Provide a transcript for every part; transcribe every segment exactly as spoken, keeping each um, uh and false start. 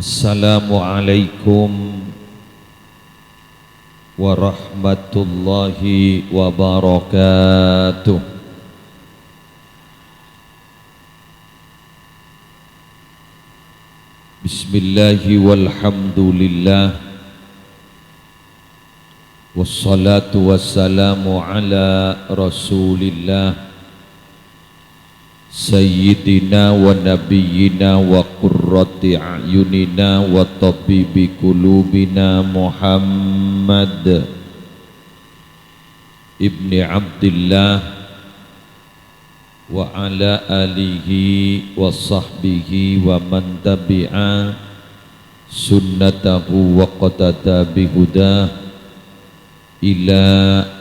Assalamualaikum warahmatullahi wabarakatuh. Bismillahi walhamdulillah. Wassalatu wassalamu ala Rasulillah, Sayyidina wa Nabiyyina wa Qurrati A'yunina wa Tabibi Qulubina, Muhammad ibni Abdillah, wa ala alihi wa sahbihi wa man tabi'a sunnatahu waqtada bihudah ila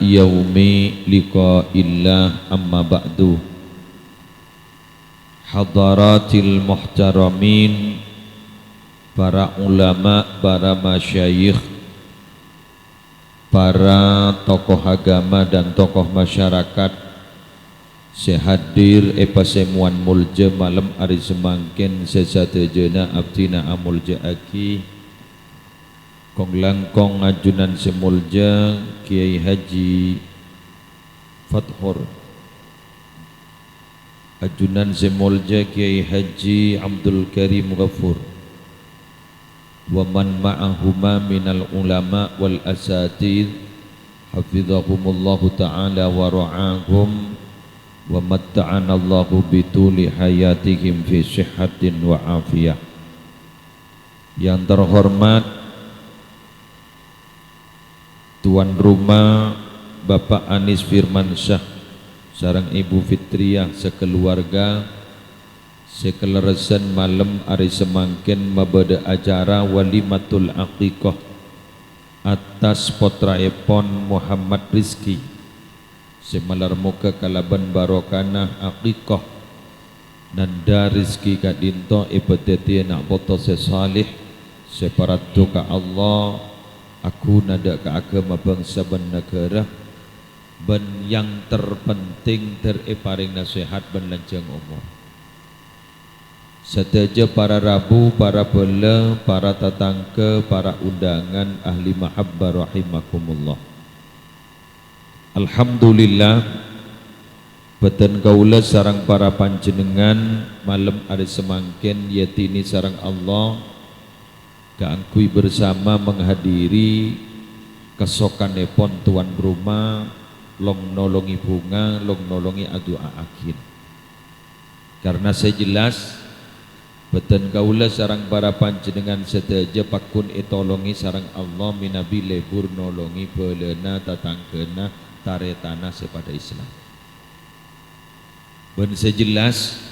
yaumi liqa'illah, amma ba'du. Hadaratil muhtaramin, para ulama, para masyayikh, para tokoh agama dan tokoh masyarakat sè hadir è pasemowan molja malem arè samangkèn, sè sadhâjâna abdhina amolja'aghi kong-langkong ajunan sè molja Kyai Haji Fathur, ajunan sè molja Kyai Haji Abdul Karim Ghafur, wa man ma'ahuma minal ulama wal asatidz, hafizahumullahu ta'ala wa ra'ahum, wa matta'anallahu bituli hayatihim fi sihhatin wa afiyah. Yang terhormat tuan rumah, Bapak Anis Firmansyah sareng Ibu Fitriyah sakaluwarga, sè kalerressan malem arè samangkèn mabâdâ acara walimatul aqiqah attas pottraèpon Muhammad Rizki, sè malar moghâ kalabân barokana aqiqah, nandhâ Rizki ka'dinto èpadhâddhiyâ na' poto sè saleh, sè paraddu ka Allah, aghuna dâ' ka aghâma bângsa bân naghârâ, bân yang terpenting dâr èparèngana sehat bân lanjhâng omor. Sadhâjâ para rabu, para bhâlâ, para tatangghâ, para undangan ahli mahabbah rahimakumullah. Alhamdulillah, bhâdhân kaulâ sareng para panjhennengngan malem arè samangkèn èyadhini sareng Allah kaangghuy bersama menghadiri kasokanèpon tuan rumah, long-nolongè bhunga, long-nolongè adu'a'aghin. Karna sè jelas, bhâdhân kaulâ sareng para panjhennengngan sadhâjâ pagghun ètolongè sareng Allah mènabi lebur nolongè bhâlâna, tatangghâna, tarètanna sè padâ Islam. Bân sè jelas,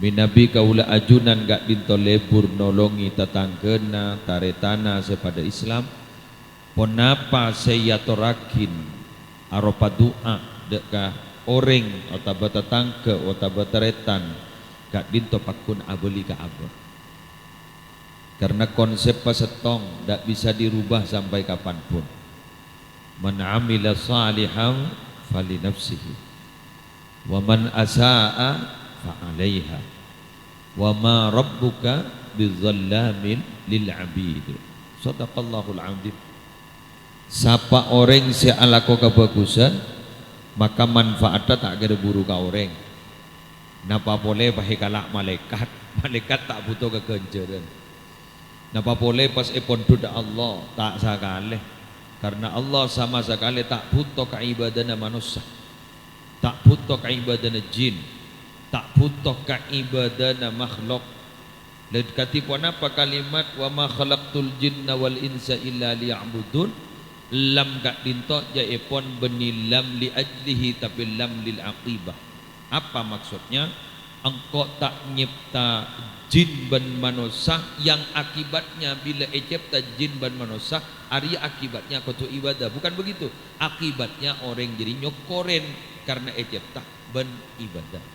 mènabi kaulâ ajunan ka'dinto lebur nolongè tatangghâna, tarètanna sè padâ Islam, ponapa sè èyatorraghin aropa du'a dâ' ka orèng otabâ tatangghâ otabâ tarètan ka'dinto pagghun abâli ka abâ'. Karna konsep pasettong ta' bisa dirubah sampè' kapanpon. "Man 'amila shalihan falinafsihi, wa man asa'a fa 'alaiha, wa ma rabbuka bidzallamin lil 'abid." Shadaqallahul 'adzim. Sapa orèng sè alako kabhâghusân, maka manfaatta ta' kèra buru ka orèng. Napa polè pas èkala' malaèkat, malaèkat ta' bhuto ka ghânjhârân. Napa polè pas èpondhut Allah, ta' sakalè. Karna Allah sama sakalè ta' bhuto ka ibâdâna manossa, ta' bhuto ka ibâdâna jin, ta' bhuto ka ibâdâna makhlok. Lha kadhi ponapa kalimat, "Wa ma khalaqtul jinna wal insa illa liya'budun"? Lam ka'dinto jâ'èpon bânnè lam li ajlihi, tapè lam lil aqibah. Apa maksudnya? Engko' ta' nyèpta jin bân manossa yang akibatnya bila ècèpta jin bân manossa, arèya akibatnya kodhu ibadah. Bukan begitu. Akibatnya orèng jârèya nyokorè karna ècèpta bân ibadah.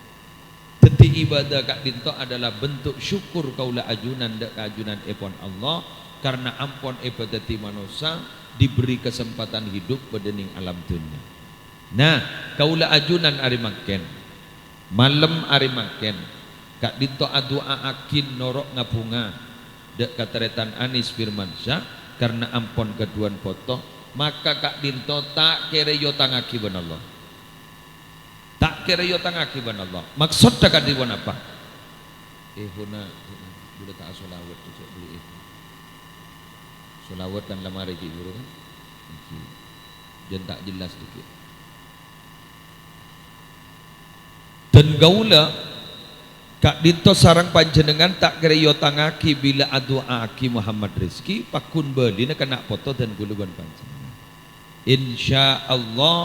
Dhâddhi, ibadah ka'dinto adalah bentuk syukur kaulâ ajunan dâ' ka ajunanèpon Allah, karna ampon èpadhâddhi manossa, diberi kesempatan hidup bâdâ nèng alam dhunnya. Nah, kaulâ ajunan arè mangkèn, malem arè mangkèn, ka'dinto adu'a'aghin noro' ngabhunga, dâ' ka tarètan Anis Firmansyah, karna ampon ghâdhuwân poto, maka ka'dinto ta' kèra èotangngaghi bân Allah. Ta' kèra èotangngaghi bân Allah. Maksoddhâ kadhi ponapa? Eh, huna, huna, bulâ ta' asholawat, cè' bulâ, eh. Sholawat kan la marè ghi' buru kan? Èngghi. Jân ta' jelas dikit. Dân kaulâ, ka'dinto sareng panjhennengngan ta' kèra èotangngaghi bilâ adu'aaghi Muhammad Rizki, pagghun bâlina ka na' poto dân kaulâ bân panjhennengngan. Insyaallah,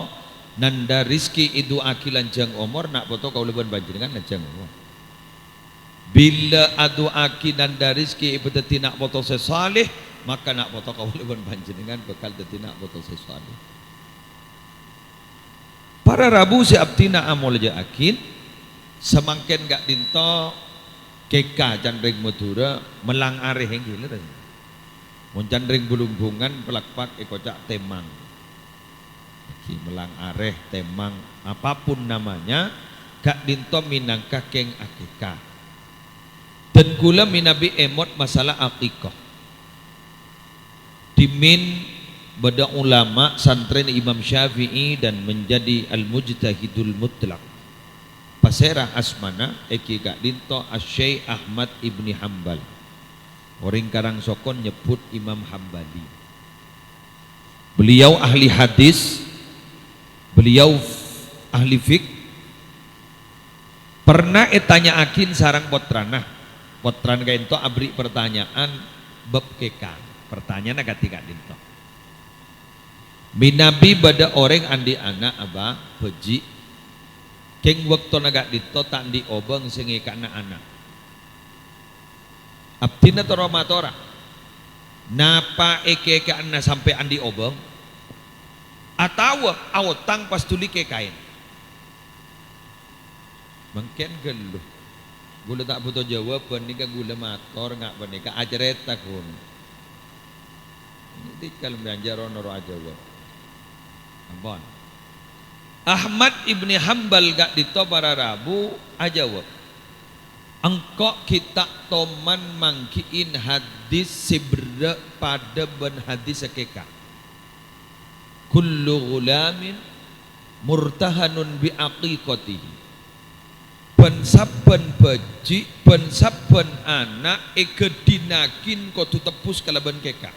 Nanda Rizki èdu'aaghi lanjhâng omor, na' poto kaulâ bân panjhennengngan lanjhâng omor. Bilâ adu'aaghi Nanda Rizki èpadhâddhi na' poto sè saleh, maka na' poto kaulâ bân panjhennengngan bhâkal dhâddhi na' poto sè saleh. Para rabu sè abdhina amolja'aghi, samangkèn ka'dinto kèka can rèng Madhurâ mellang arè èngghi lerres. Mon can rèng Blumbungan palakpak èkoca' tèmang. Èngghi mellang arè, tèmang, apapun namanya, ka'dinto mènangka kèng akèka. Dân kaulâ mènabi èmot masalah akèka. Dhimèn bâdâ ulama santrèna Imam Syafi'i dan menjadi al-mujtahidul mutlaq. Pasèra asmana? Èngghi ka'dinto Asy-Syaikh Ahmad Ibni Hambal. Orèng Karangsokon nyebbhut Imam Hambali. Beliau ahli hadis, beliau ahli fik-, Pernah ètanya'aghi sareng pottrana. Pottrana ka'dinto aberri' partanya'an bab kèka. Partanya'anna kadhi ka'dinto. Mènabi bâdâ orèng andi' ana', Aba, bhâji'. Kèng bâktona ka'dinto ta' andi' obâng sè ngèka'ana ana'. Abdhina terro matora, napa èkèka'ana sampè' andi' obâng? Atawa aotang pas dhuli kèkaè? Mangkèn ghâllu. Ghulâ ta' bhuto jâwâbhân, nèka ghulâ mator nga' panèka acarèta ghun. Tika lem bânjâr noro' ajâwâb. Ampon. Ahmad Ibni Hambal ka'dinto para rabu ajâwâb, "Engko' ghi' ta' toman mangghi'i hadis sè berrâ' padâ bân hadis sakèka. Kullu ghulamin murtahanun bi aqiqatihi." Bân-sabbhân bhâji', bân-sabbhân ana' èghâdhingngaghi kodhu tebbhus kalabân kèka.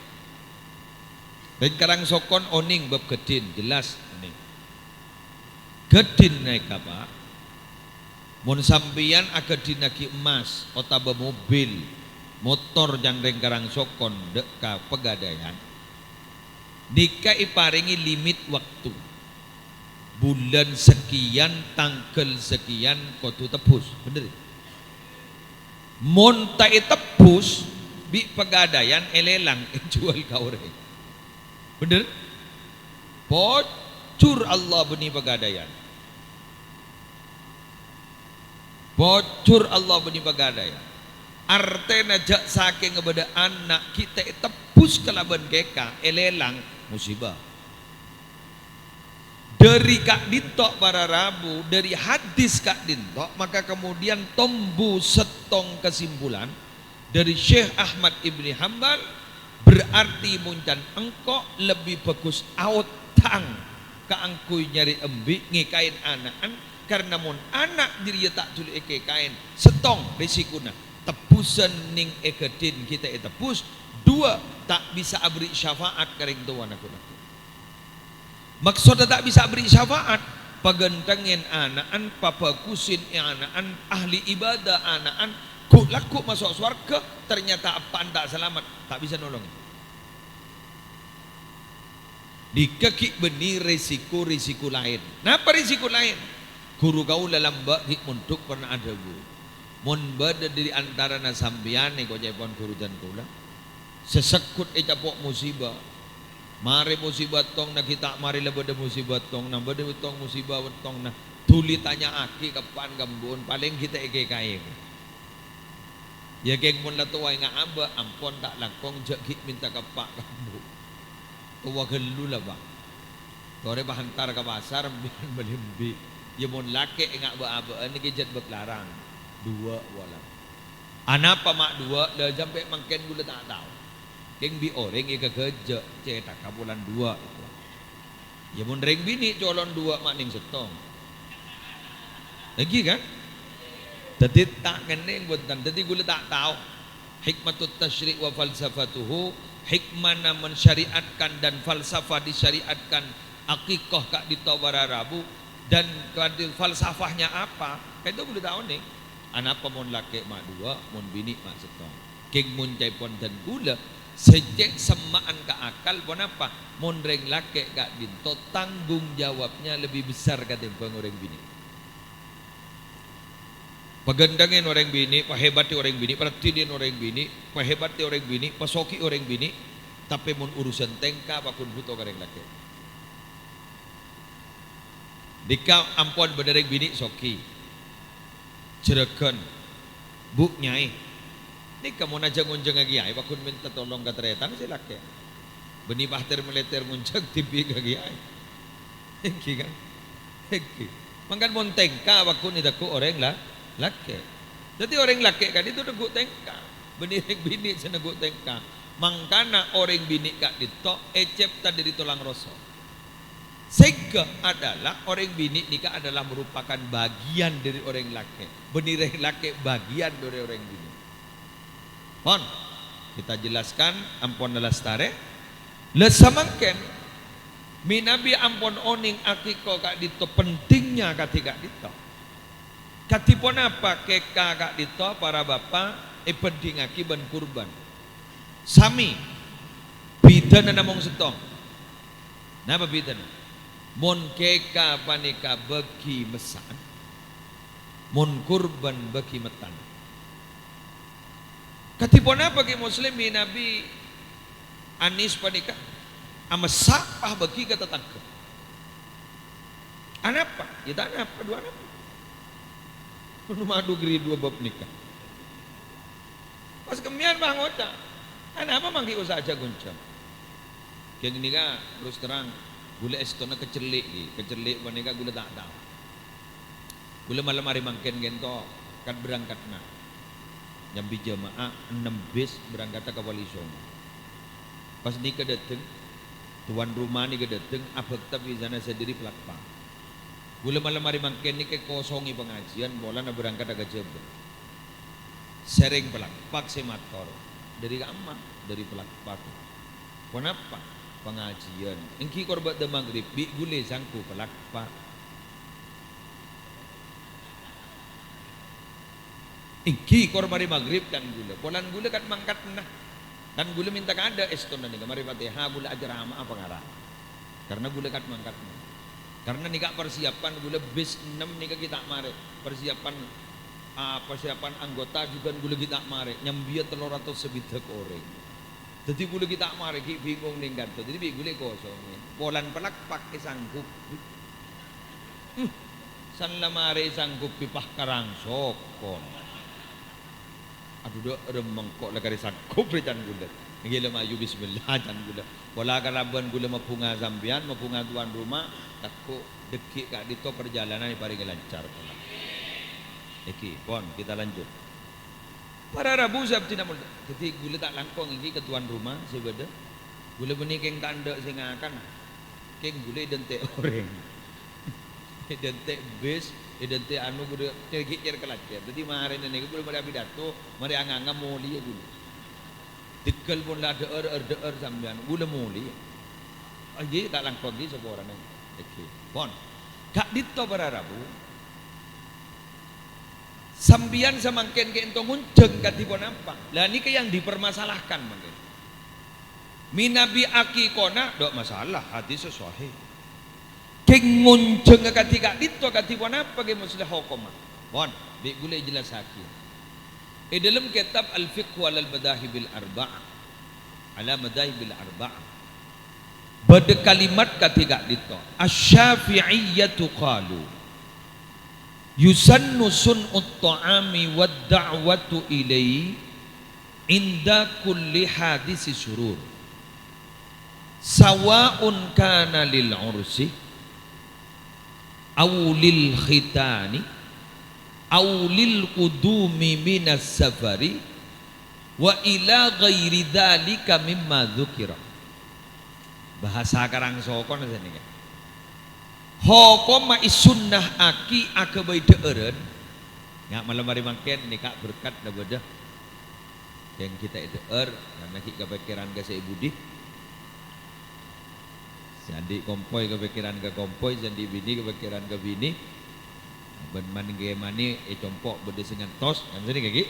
Rèng Karangsokon onèng bab ghâdhing, jelas onèng. Ghâdhing nèka, Pa'. Mon sampèyan aghâdhingngaghi emmas otabâ mobil, motor can rèng Karangsokon dâ' ka Pegadaian, nèka èparèngè limit bâkto. Bulân sakèyan, tangghâl sakèyan kodhu tebbhus, bhender? Mon ta' ètebbhus, bi' Pegadaian èlèlang èjhuwâl ka orèng. Bhender? Pojhur Allah bânnè Pegadaian. Pojhur Allah bânnè Pegadaian. Artèna jâ' sakènga bâdâ ana' ghi' ta' ètebbhus kalabân kèka, èlèlang, musibah. Dâri ka'dinto para rabu, dâri hadis ka'dinto, maka kemudian tombu sèttong kesimpulan dâri Syekh Ahmad Ibni Hambal, berarti mon can engko' lebbi bhâghus aotang kaangghuy nyarè embi' ngèkaè ana'na, karna mon ana' jârèya ta' dhuli èkèkaè, sèttong rèsikona, tebbhusan nèng è ghâdhing ghi' ta' ètebbhus, duwâ', ta' bisa aberri' syafaat ka rèng towana ghun-lagghu. Maksodda ta' bisa aberri' syafaat, paghântengngè ana'na, pabhâghusin ana'na, ahli ibadah ana'na, ghu'-lagghu' maso' sowarghâ, ternyata eppa'na ta' salamet, ta' bisa nolongè. Nèka ghi' bânnè resiko-resiko laèn. Napa resiko laèn? Ghuru kaulâ lambâ' ghi' mondhuk pernah adhâbu, "Mon bâdâ dâri antarana sampèyan," nèko ca'èpon ghuru dân kaulâ, "sè segghut ècapo' musibah, marè musibah tongna ghi' ta' marè la bâdâ musibah tongna, bâdâ tong musibah tongna, dhuli tanya'aghi ka eppa'na ka embu'na, palèng ghi' ta' èkèkaè." Yâ, kèng mon la towa enga' abâ', ampon ta' langkong, jâ' ghi' mènta ka eppa' ka embu'. Towa ghâllu la, Pa'. Torè pahantar ka pasar, embi'ân bâli embi'. Yâ, mon lakè' enga' bâ'-abâ'ân nèkè jhât bâk larang. Duwâ' polana. Anapa ma' duwâ'? La, sampè' mangkèn ghulâ ta' tao. Kèng bi' orèng èkagâjâ' cèthagghâ polana duwâ'. Iyâ, mon rèng binè' colon duwâ' ma' nèng sèttong. Èngghi, kan? Dhâddhi ta' ngennèng bhunten. Dhâddhi ghulâ ta' tao hikmatut tasyri' wa falsafatuhu, hikmana mensyariatkan dan falsafah disyariatkan akikoh ka'dinto para rabu, dan ka'dinto falsafahnya apa? Ka'dinto ghulâ ta' onèng. Anapa mon lakè' ma' duwâ', mon binè' ma' sèttong? Kèng mon ca'èpon dân ghulâ, sè cè' semma'an ka akal, ponapa? Mon rèng lakè' ka'dinto, tanggung jawabnya lebih besar katèmbhâng orèng binè'. Paghântengngè orèng binè', pahèbâddhi orèng binè', paraddhinè orèng binè', pahèbâddhi orèng binè', pasoghi'i orèng binè', tapè mon urusan tèngka, pagghun bhuto ka rèng lakè'. Nèka ampon bâdâ rèng binè' soghi. Jhurâghân, "Bu', Nyaè." Nèka mon ajhâ' ngonjhângnga kèyaè, pagghun mènta tolong ka tarètan sè lakè'. Bânnè pater-malèter ngonjhâng dhibi' ka kèyaè. Èngghi, kan? Èngghi. Mangkana mon tèngka, pagghun ètegghu' orèng la-, lakè'. Dhâddhi orèng lakè' ka'dinto negghu' tèngka. Bânnè rèng binè' sè negghu' tèngka. Mangkana orèng binè' ka'dinto ècèpta dhâri tolang roso. Sèngghâ adalah orèng binè' nèka adalah merupakan bagian dhâri orèng lakè', bânnè rèng lakè' bagian dhâri orèng binè'. Pon, kita jelaskan, ampon lastarè. La samangkèn, mènabi ampon onèng akiko ka'dinto pentingnya kadhi ka'dinto. Kadhi ponapa kèka ka'dinto, para bapa', èbhândhingngaghi bân kurban? Sami, bhidhâna namong sèttong. Napa bhidhâna? Mon kèka panèka bâgi messa'an, mon kurban bâgi mettan. Kadhi ponapa ghi' Muslim mènabi anis panèka amessa' pas bâgi ka tatangghâ? Anapa? Yâ ta' napa, dhu anapa. Manu madu gri dhu bab nèka. Pas kemmèyan pas ngoca', "Anapa mangghi usaha jhâ' ghunjhâng?" Kèng nèka, terros terrang, ghulâ èstona kacellè', ghi. Kacellè' panèka ghulâ ta' tao. Ghulâ malem arè mangkèn kènto kat-berangkatna. Nyambi jamaah ennem bis berangkadhâ ka Wali Songo. Pas nèka dâteng, tuan rumah nèka dâteng, abhâkta bhisana sè dhâri Palakpak. Ghulâ malem arè mangkèn nèka èkosongè pangajiân polana berangkadhâ ka Jhâbâ. Sèrèng Palakpak sè mator, "Dhâri kamma?" "Dhâri Palakpak." "Ponapa?" "Pangajiân." "Èngghi kor bâdâ maghrib, bi' ghulâ èsangghu Palakpak." Èngghi, kor marè maghrib can ghulâ. Polana ghulâ kat-mangkatna. Kan ghulâ mènta kaadâ' èstona nèka, marè Fatihah ghulâ acerama'a pangarang. Karna ghulâ kat-mangkatna. Karna nèka persiapan ghulâ bis ennem nèka ghi' ta' marè. Persiapan, ah, persiapan anggota jhughân ghulâ ghi' ta' marè. Nyambiyâ tello ratos sabidhâk orèng. Dhâddhi ghulâ ghi' ta' marè, ghi' bingung nèng kanto. Dhâddhi bi' ghulâ èkosongè. Polana Palakpak èsangghup. Hmm. San la marè èsangghup pas karang sokon. Adhu, dâ' remmeng ko' la karè sangghup rè can ghulâ. Èngghi la mayu bismillah can ghulâ. Pola kalabân ghulâ mabhunga sampèyan, mabhunga tuan rumah, tako' dhâggi' ka'dinto parjhâlânan èparèngè lancar. Èngghi, pon, kita lanjut. Para rabu sè abdhina molja. Dhâddhi ghulâ ta' langkong èngghi ka tuan rumah sè bâdâ. Ghulâ bânnè kèng ta' endâ' sè ngakan. Kèng ghulâ èdântè' orèng. Èdântè' bis, èdântè' anu, ghulâ cèr-ghi' cèr-kalacèr. Dhâddhi marèna nèka ghulâ marè apidato, marè anganga molèya ghulâ. Dhigghâl pon la dhâ'âr, dhâ'âr sampèyan, ghulâ molèya. Ah, iyâ, ta' langkong ghi' saporana. Èngghi. Pon. Ka'dinto para rabu. Sampèyan samangkèn kènto ngonjhâng kadhi ponapa? Lah nèka yang dipermasalahkan mangkèn. Mènabi akikona, dâ' masalah, hadis sahih. Kèng ngonjhângnga kadhi ka'dinto kadhi ponapa ghi' Muslim hokomma? Pon, bi' ghulâ èjellassaghi. È dâlem kètab Al-Fiqhu 'alal Madzahibil Arba'ah, 'ala Madzahibil Arba'ah. Bâdâ kalimat kadhi ka'dinto, "Asy-Syafi'iyyatu qalu, yusannu sun'ut tha'ami wad da'watu ilaihi 'inda kulli hadisi surur, sawa'un kana lil 'ursi aw lil khitani Aulil qudumi minas safari wa ila ghairi dzalika mimma dzukira. Bahasa karang sokona sanèka. Hokomma èsunnahaghi aghâbây dhâ'ârân. Nga' malem arè mangkèn nèka berkat la bâdâ. Kèng kita èdhâ'âr, karna ghi' kapèkkèran ka sè è budi. Sè andi' kompoy kapèkkèran ka kompoy, sè andi' binè kapèkkèran ka binè. Bân man-, ghi' manè è compo' bâdâ sè ngantos, kan sè nèka ghi'.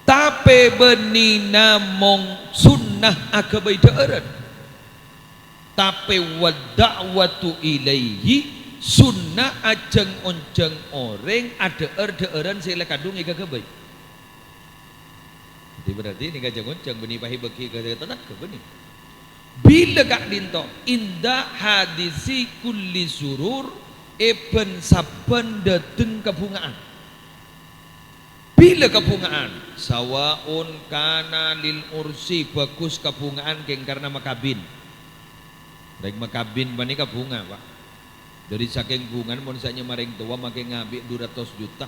Tapè bânnè namong sunnah aghâbây dhâ'ârân. Tapè wa da'watu ilaihi, sunnah ajhâng-onjhâng orèng adhâ'âr dhâ'ârân sè la kadhung èkaghâbây. Jadi berarti nèka jhâng-onjhâng bânnè pahèbâghi ka tennaga bânnè. Bilâ ka'dinto, inda hadisi kulli surur, è bân-sabbhân dâteng kabhunga'an. Bilâ kabhunga'an, sawa'un kana lil ursi, bhâghus kabhunga'an kèng karna makabin. Rèng makabin panèka bhunga, Pak. Dhâri sakèng bhungana mon sè nyama rèng towa makè ngabi' du ratos juta,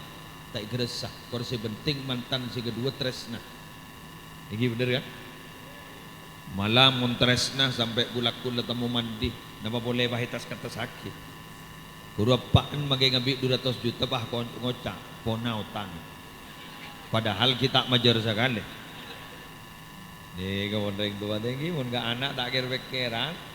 ta' èghârâssa. Kor sè penting mantan sè kaduwâ trèsna. Èngghi bhender, kan? Mala mon trèsna sampè' gu-lagghu la temmo mandi, napa polè pas ètes-kettessaghi? Ghuru eppa'en makè ngabi' du ratos juta, pas kon-, ngoca', "Pona otang." Padahal ghi' ta' majâr sakalè. Nèka mon rèng towa nèka, mon ka ana' ta' kèr-pèkkèran.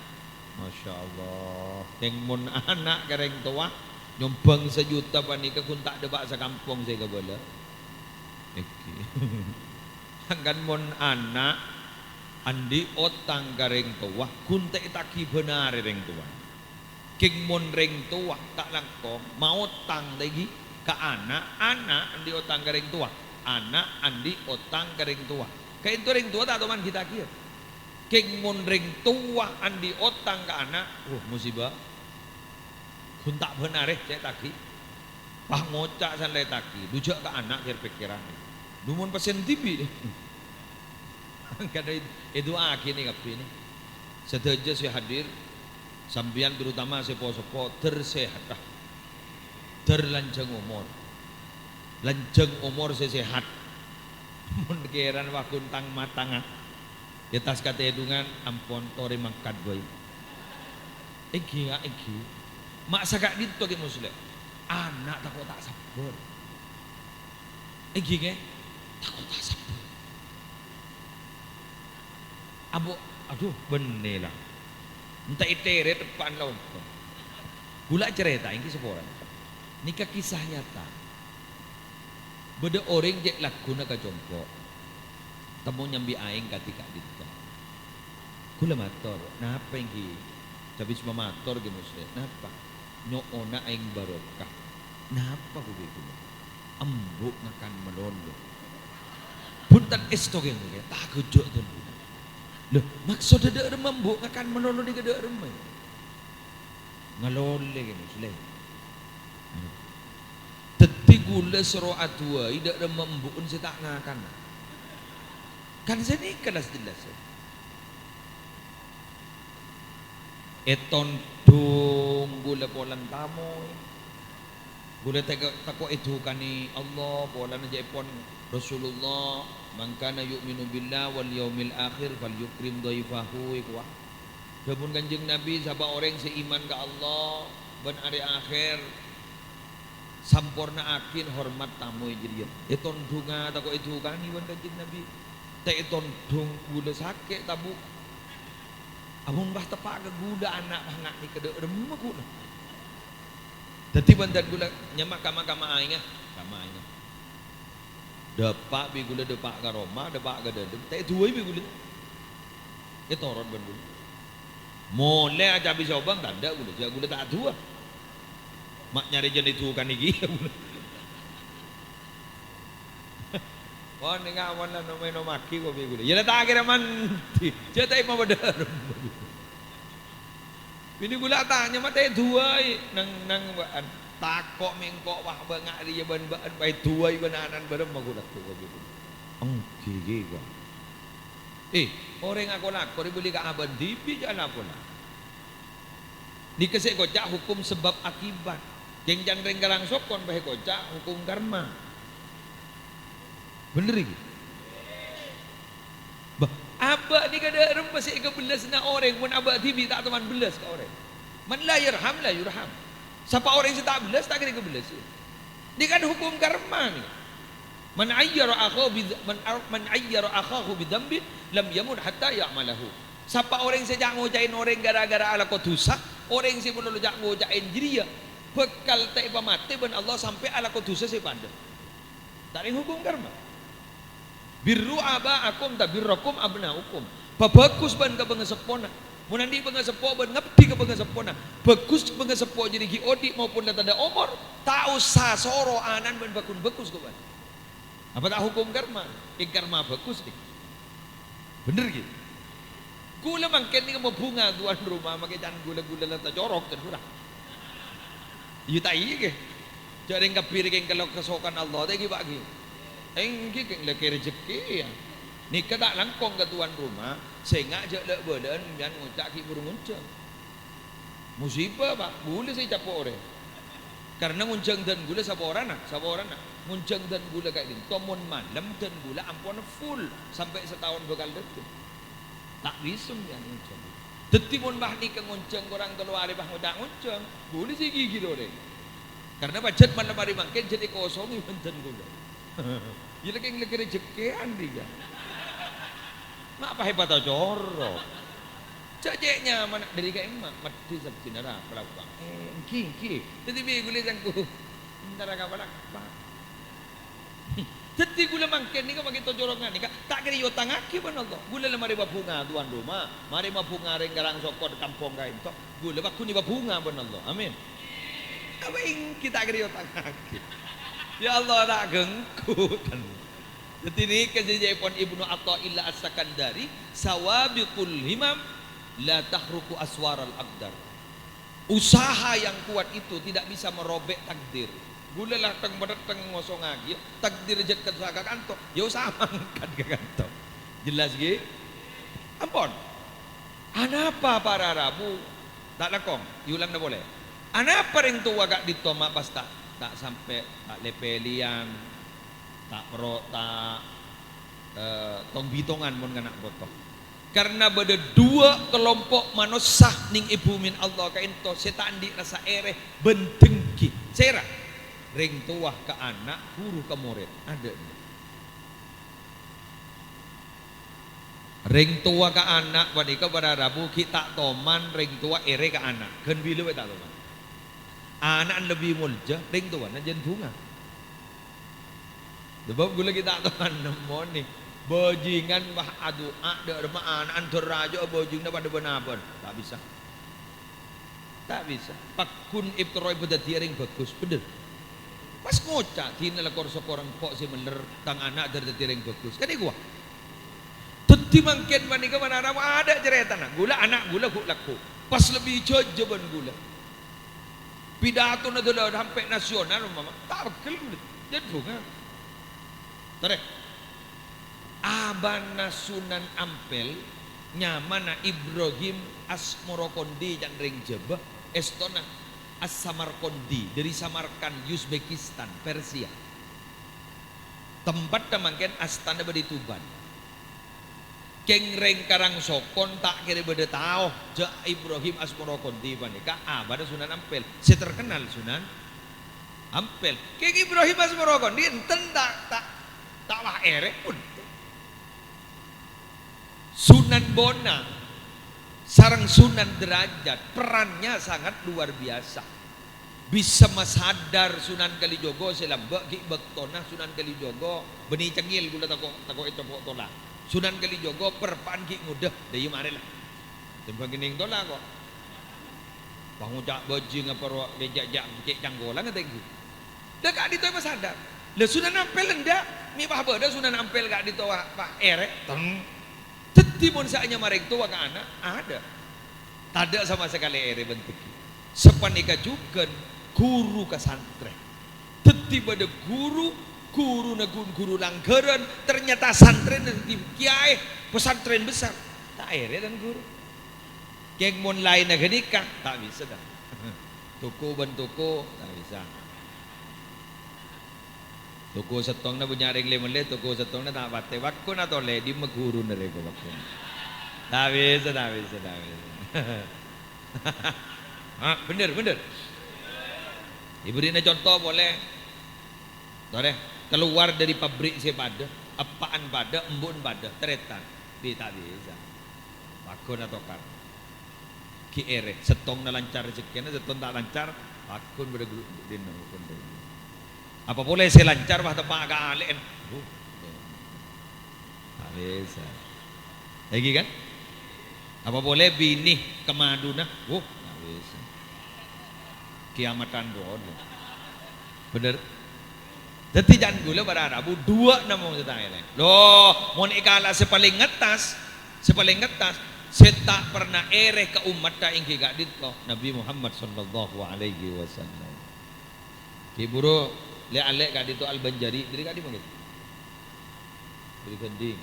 Masya Allah. Kèng mon ana' ka rèng towa, nyombhâng sajuta panèka ghun ta' dâpa' sakampong sè kabâlâ. Èngghi. Sangkan mon ana' andi' otang ka rèng towa, ghun ta' ètagi bhânarè rèng towa. Kèng mon rèng towa ta' langkong, maotang lagi ka ana', ana' andi' otang ka rèng towa, ana' andi' otang ka rèng towa. Kaènto rèng towa ta' toman ghi' tagiyâ. Kèng mon rèng towa andi' otang ka ana', wah, musibah. Ghun ta' bhânarè sè ètagi. Pas ngoca' san la ètagi, dujâ' ka ana' kèr-pèkkèran. Dhu mon pèssèna dhibi'. Kadhâng èdu'aaghi nè kabbhi nè. Sadhâjâ sè hadir, sampèyan terutama sè po-seppo, dhâr sehatta. Dhâr lanjhâng omor. Lanjhâng omor sè sehat. Mon kèran wa' ghun tang-matangnga. È attas katèdungan, ampon torè mangkat bhâi. Èngghi, ya, èngghi. Ma' saka'dinto, Kè Musleh. Ana' tako' ta' sabbhâr. Èngghi, Kè? Tako' ta' sabbhâr. Abo, adhu, bânnè la. Enta' èterrè teppa'na la onto. Ghulâ acarèta èngghi saporana. Nèka kisah nyata. Bâdâ orèng cè' lagghuna ka compo', temmo nyambi aèng kadhi ka'dinto. Ghulâ mator, "Napa èngghi?" Cabis mamator Kè Musleh, "Napa?" "Nyo'ona aèng barokah." "Napa ghubiyâ ghulâ?" "Embu' ngakan malolo." "Bhunten èsto Kè, Kè, ta' ghujjhu' dhân ghulâ." "Lho, maksodda dâ' remma embu' ngakan malolo nèka dâ' remma?" Ngalolè kènè, Sule. Dhâddhi ghulâ soro adu'âi dâ' remma embu'en sè ta' ngakan. Kan sanèka las-jellas. Ètondhung ghulâ polana tamoy. Ghulâ teko-, tako' èdhukanè Allah, polana ca'èpon Rasulullah, "Man kana yu'minu billahi wal yaumil akhir falyukrim dhaifahu," èkowa. Dhâbuna Kanjeng Nabi, "Sapa orèng sè iman ka Allah bân arè akhèr, samporna'aghi hormat tamoy jârèya." Ètondhunga tako' èdhukanè bân Kanjeng Nabi. Ta' ètondhung ghulâ sakè', tabu. Amon pas teppa' ka ghulâ ana' pas nga' nèka dâ' remma ghulâ. Dhâddhi bân dhân ghulâ nyama' kama-kama aèngnga, kama aèngnga. Dâpa' bi' ghulâ dâpa' ka roma, dâpa' ka dâlem, ta' èdu'âi bi' ghulâ. Ètoron bân ghulâ. Molè acabis obâng, tandhâ ghulâ, jâ' ghulâ ta' adu'a. Ma' nyarè jân èdhukanè kèya ghulâ. Wah, nèka awan la nom-ènomaghi kopi ghulâ. Yâ la ta' kèra mandi. Jâ' ta' èmapadâ remma. Binè ghulâ atanya, "Ma' ta' èdu'âi?" "Neng-neng bâ'ân. Tako' mèngko' wah bânga' rèya bân bâ'ân, pas èdu'âi bân ana'na bârâmma ghulâ kopi ghulâ." Èngghi, ghi, ghi. Eh, orèng ako-lako rè bâli ka abâ'na dhibi' jâ' la pola. Nèka sè èkoca' hukum sebab akibat. Kèng can rèng Karangsokon pas èkoca' hukum karma. Bhender, ghi? Bâh, abâ' nèka dâ' remma sè èkabellasana orèng, mon abâ' dhibi' ta' toman bellas ka orèng. "Man la yarham, la yurham." Sapa orèng sè ta' bellas, ta' kèra èkabellas. Nèka kan hukum karma, nèka. "Man ayyara akhahu bidz-, man ar-, man ayyara akhahu bidzambin lam yamut hatta ya'malahu." Sapa orèng sè ca'-ngoca'è orèng ghârâ-ghârâ alako dhusa, orèng sè malolo ca'-ngoca'è jârèya bhâkal ta' èpamatè bân Allah sampè' alako dhusa sè padâ. Ta' rèng hukum karma. "Birru aba'akum tabirrukum abna'ukum." Pabhâghus bân ka pangaseppona. Mon andi' pangaseppo bân ngabdi ka pangaseppona, bhâghus pangaseppo jârèya ghi' odi' maupun la tadâ' omor, ta' osa soro ana'na bân bhâghus-bhâghus, ko' bân. Apa ta' hukum karma? Kèng karma bhâghus, nèh. Bhender, ghi? Ghulâ mangkèn nèka mabhunga, tuan rumah, makè can ghulâ-ghulâ la tacorok, can ghulâ. Iyâ, ta' iyâ, ghi? Jâ' rèng kabbhi rèng kalo kasokan Allah, ta' ghi, Pa', ghi? Èngghi, kèng lakè rejhekkè, yâ. Nèka ta' langkong ka tuan rumah, sènga' jâ' la'-bâlâ'ân, sampèyan ngoca' ghi' bhuru ngonjhâng. Musibah, Pa', ghulâ sè ècapo' orèng. Karna ngonjhâng dân ghulâ saporana, saporana. Ngonjhâng dân ghulâ ka'dinto mon malem dân ghulâ ampon full, sampè' sataon bhâkal dâteng. Ta' bisa, sampèyan, ngonjhâng. Dâddhi, mon pas nèka ngonjhâng korang tello arè, pas ngoca' ngonjhâng, ghulâ sè ègigir orèng. Karna pajhât malem arè mangkèn jhât èkosongè bân dân ghulâ. Iyâ, lakè-, lakè rejhekkèan, rèya. Ma' pas èpatacorok. Cè'-cè' nyamana dâri ka'imma, maddhi sabbhina ra, palabang. Eh, èngghi, èngghi. Dâddhi, bi' ghulâ sangko. Èntara ka palabang. Dâddhi ghulâ mangkèn nèka makè tocorok nganèka, ta' kèra èotangngaghi bân Allah. Ghulâ la marè mabhunga, tuan rumah, marè mabhunga rèng Karangsokon kampong ka'dinto, ghulâ pagghun èpabhunga bân Allah. Amin. Apa èngghi ta' kèra èotangngaghi? Ya Allah, ta' ghengghu, ten. Dâddhi nèka sè ca'èpon Ibnu Athaillah As-Sakandari, "Sawabiqul himam la tahruku aswaral aqdar." Usaha yang kuat itu tidak bisa merobek takdir. Ghulâ la teng-patètteng ngosongngaghi, yâ, takdir jhât ka-, ka kanto, yâ osa mangkat ka kanto. Jelas, ghi? Ampon. Anapa para rabu? Ta' langkong, èolangana polè. Anapa rèng towa ka'dinto ma' pas ta', ta' sampè', ta' lè-pèlèyan, ta' mero-, ta', eh, tong-bitongan mon ngana' poto? Karna bâdâ duwâ' kalompo' manossa nèng è bhumèna Allah ka'dinto sè ta' andi' rassa èrè bân dengki. Sèra? Rèng towa ka ana', ghuru ka morèd. Adâ'. Rèng towa ka ana' panèka para rabu ghi' ta' toman rèng towa èrè ka ana'. Ghân bilâ bhâi ta' toman. Ana'na lebbi molja, rèng towana jân bhunga. Sabâb ghulâ ghi' ta' toman nemmonè. Bhâjingan pas adu'a, dâ' remma ana'na dâr rajâ bhâjinganna padâ bân abâ'na. Ta' bisa. Ta' bisa. Pagghun èpterrowè bâdâddhiyâ rèng bhâghus, bhender. Pas ngoca', "Dinah la kor-sokor engko' sè mellèr, tang ana' dâr dâddhi rèng bhâghus." Kan èkowa. Dâddhi mangkèn panèka manara adâ' carètana. Ghulâ ana' ghulâ ghu'-lagghu'. Pas lebbi jhâjâ bân ghulâ. Pidatona dâlâ sampè' nasional, umpama. Ta' pegghel ghulâ. Jân bhunga. Torè. Abana Sunan Ampel, nyamana Ibrahim Asmorokondi can rèng Jhâbâ, èstona As-Samarkondi, dâri Samarkand, Uzbekistan, Persia. Tempatta mangkèn astana bâdâ è Tuban. Kèng rèng Karangsokon ta' kèra bâdâ tao jâ' Ibrahim Asmorokondi panèka abana Sunan Ampel, sè terkenal Sunan Ampel. Kèng Ibrahim Asmorokondi enten ta', ta', ta' wah èrè pun. Sunan Bona sareng Sunan Derajat perannya sangat luar biasa. Bisa masadar Sunan Kalijogo sè lambâ' ghi' bâktona Sunan Kalijogo bânnè cengngel ghulâ tako', tako' ècopo' tola. Sunan Kalijogo perpa'an ghi' ngodâ, dâ' iyâ marè la. Tèmbhâng kennèng tola ko'. Pangoca' bhâjing apa ro-, lè jâ'-jâ' cè' cangkolang atèngghi. Dâ' ka'dinto èpasadar. Lah Sunan Ampel endâ', mè' pas bâdâ Sunan Ampel ka'dinto wa-, pas èrè, teng. Dâddhi mon sè anyama rèng towa ka ana', adâ'. Tadâ' sama sakalè èrè bân dengki. Sapanèka jhughân ghuru ka santrè. Dâddhi bâdâ ghuru, ghuruna ghun ghuru langghârân, ternyata santrèna dâddhi kiyaè pesantren besar. Ta' èrè, tan ghuru. Kèng mon laènna ghânèka, ta' bisa, ta'? Toko bân toko, ta' bisa. Toko sèttongnga bânnya' rèng lè-mellè, toko sèttongnga ta' patè. Bâkkona tolè, dimma ghuruna rèko bâkkona. Ta' bisa, ta' bisa, ta' bisa. Ah, bhender, bhender. Èbèrri'na conto polè. Torè, kalowar dâri pabrik sè padâ, eppa'na padâ, embu'na padâ, tarètan. Bi-, ta' bisa. Bâkkona tokar. Ghi' èrè, sèttongnga lancar rejhekkèna, sèttong ta' lancar, bâkkona padâ gru-, dinna bâkkona. Apa polè sè lancar, pas teppa' ka alè'na. Uh, ta' bisa. Èngghi kan? Apa polè binè kamadhuna. Uh, ta' bisa. Kiamatan rowa. Bhender? Dhâddhi, can ghulâ para rabu, duwâ' namong sè ta' èrè. Lho, mon èkala' sè palèng ngettas, sè palèng ngettas, sè ta' perna èrè ka ommatta èngghi ka'dinto Nabbhi Muhammad sallallahu alaihi wasallam. Ghi' bhuru lè'-alè' ka'dinto Al-Banjari, dâri ka'dimma, ghi? Dâri Gandhing.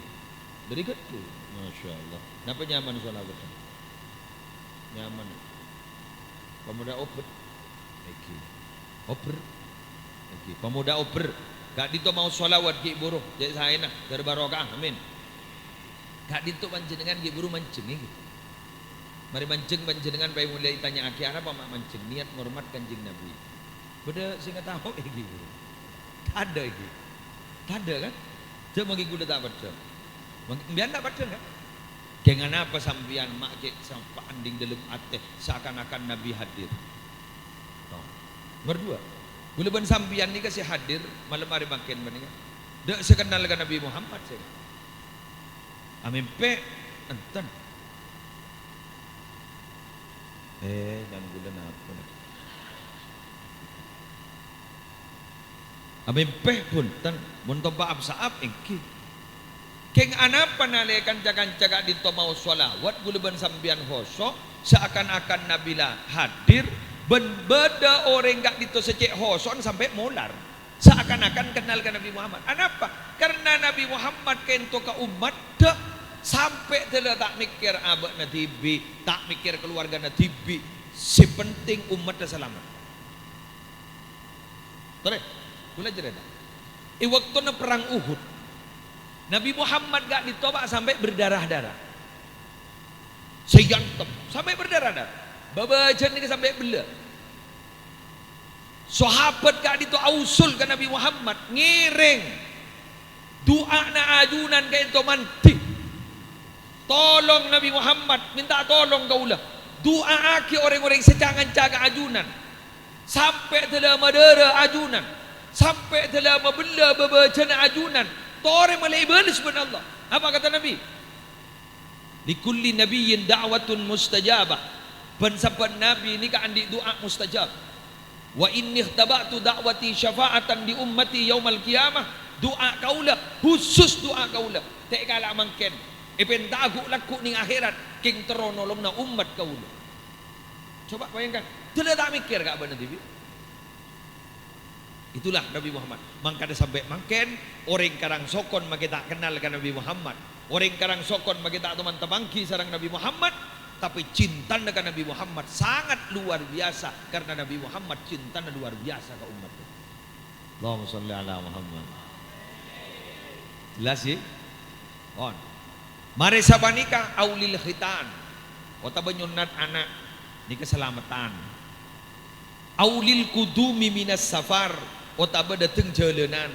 Dâri Ghâddhu. Masya Allah. Napa nyaman shalawat? Nyaman. Pemuda Obât. Èngghi. Obâr. Èngghi. Pemuda Obâr. Ka'dinto maos shalawat ghi' bhuru. Cè' saèna. Ghâr barokah. Amin. Ka'dinto panjhennengngan ghi' bhuru manjheng, èngghi. Marè manjheng panjhennengngan paèmolè ètanya'aghi, "Arapa ma' manjheng?" "Niyat ngormat Kanjeng Nabi." Bâdâ sè ngataowè ghi' bhuru? Tadâ' ghi'. Tadâ', kan? Jhâ' mangkèn ghulâ ta' pècca. Mangkèn sampèyan ta' pècca, kan? Kèng anapa sampèyan ma' cè' sampa'an ding dâlem atè, saakan-akan Nabi hadir? Toh. Nomer duwâ', ghulâ bân sampèyan nèka sè hadir malem arè mangkèn panèka, dâ' sè kennal ka Nabi Muhammad, sè? Amèmpè, enten. Eh, can ghulâ napa, nèh? Amèmpè, bhunten. Mon tompa' ap-sa'ap, èngghi. Kèng anapa nalèkana ca-kanca ka'dinto maos shalawat, ghulâ bân sampèyan hoso', saakan-akan Nabi la hadir, bân bâdâ orèng ka'dinto sè cè' hoso'an sampè' molar. Saakan-akan kennal ka Nabi Muhammad. Anapa? Karna Nabi Muhammad kento ka ommaddhâ, sampè' dâlâ ta' mèkkèr abâ'na dhibi', ta' mèkkèr kalowargana dhibi'. Sè penting ommaddhâ salamet. Torè, ghulâ carèta. È bâktona perrang Uhud, Nabi Muhammad ka'dinto, Pa', sampè' berdarah-darah. Sè èantem, sampè' berdarah-darah. Bâbâjâna nèka sampè' bellâ. Sahabat ka'dinto ausul ka Nabi Muhammad, ngèrèng du'ana ajunan ka'dinto mandhi. "Tolong Nabi Muhammad, mènta tolong kaulâ. Du'aaghi orèng-orèng sè ca-nganca ka ajunan. Sampè' dâlâ madârâ ajunan. Sampè' dâlâ mabellâ bâbâjâna ajunan. Torè malè èbâles bân Allah." Apa kata Nabi? "Likulli nabiyyin da'watun mustajabah." Bân sabbhân nabi nèka andi' du'a mustajab. "Wa inni ikhtaba'tu da'wati syafa'atan li ummati yaumal qiyamah." Du'a kaulâ, khusus du'a kaulâ. Ta' èkala' mangkèn. Èpènta'a ghu'-lagghu' neng akhèrat, kèng terro nolongnga ommat kaulâ. Coba bayangkan, dâlâ ta' mèkkèr ka abâ'na dhibi'. Itulah Nabi Muhammad. Mangkana sampè' mangkèn, orèng Karangsokon makè ta' kennal ka Nabi Muhammad. Orèng Karangsokon makè ta' toman tapangghi sareng Nabi Muhammad, tapè cintana ka Nabi Muhammad sangat luar biasa, karna Nabi Muhammad cintana luar biasa ka ommaddhâ. Allahumma shalli ala Muhammad. Jelas, ghi? Pon. Marè sapanèka aulil khitan, otabâ nyonnat ana', nèka salameddhân. Aulil qudumi minas safar, otabâ dâteng jhâlânan.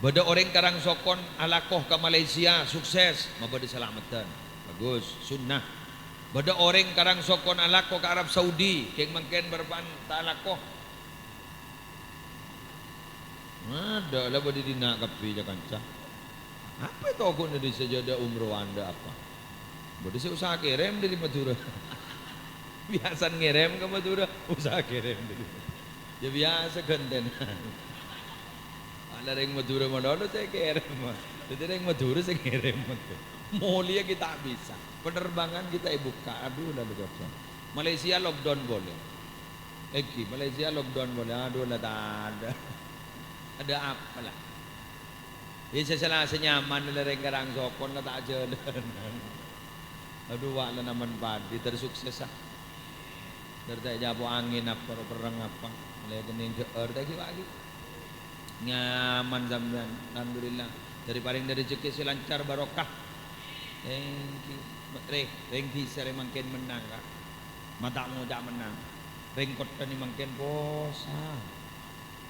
Bâdâ orèng Karangsokon alako ka Malaysia, sukses, mabâdâ salameddhân. Bagus, sunnah. Bâdâ orèng Karangsokon alako ka Arab Saudi, kèng mangkèn bârâmpa'an ta' alako. Adâ' la bâdâ dinna' kabbhi, ca-kanca. Apa ètoghuna dâri sajâdâ umroh anda apa? Bâdâ sè usaha kèrèm dâri Madhurâ. Biyasana ngèrèm ka Madhurâ, usaha kèrèm dâri Madhurâ. Yâ biyasa ghântèna. Ana rèng Madhurâ malolo sè kèrèm. Dhâddhi rèng Madhurâ sè ngèrèm. Molèya ghi' ta' bisa. Penerbangan ghi' ta' èbukka'. Adhu, la, la, la. Malaysia lockdown polè. Èngghi, Malaysia lockdown polè. Adhu, la, tadâ'. Adâ' apa, la? Iyâ, sè sala sè nyaman la rèng Karangsokon la ta' jhâlânan. Adhu, wa' la namen padhi, ter sukses, ah. Dâr ta' ècapo' angèn apa, ro perreng apa. Mulai kennèng jhâ'âr ta' ghi' wa' ghi'. Nyaman sampèyan, alhamdulillah. Dâri parèng dâri rejhekkè sè lancar, barokah. Èngghi, rè, rèng dhisa rè mangkèn mennang, Ka'. Ma' ta' ngoca' mennang. Rèng kottha nè mangkèn posa.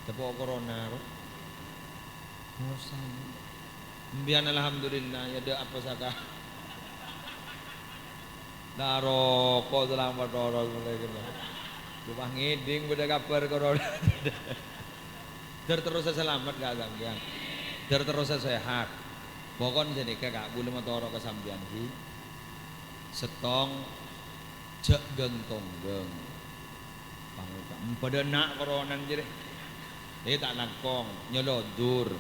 Capo' corona, ro. Mosan. Sampèyan alhamdulillah, ya dâ' apa saka. Naroko salamet toros molaè kènè. Coma ngèdhing bâdâ kabhâr corona. Dâr terrosa salamet, Ka', sampèyan. Dâr terrosa sehat. Pokon sanèka, Ka', bulâ matoro' ka sampèyan, ghi. Sèttong, jhâ' ghâng-tongghâng. Pangoca', bâdâ na' koronan jârèya. Eh, ta' langkong, nyolodur.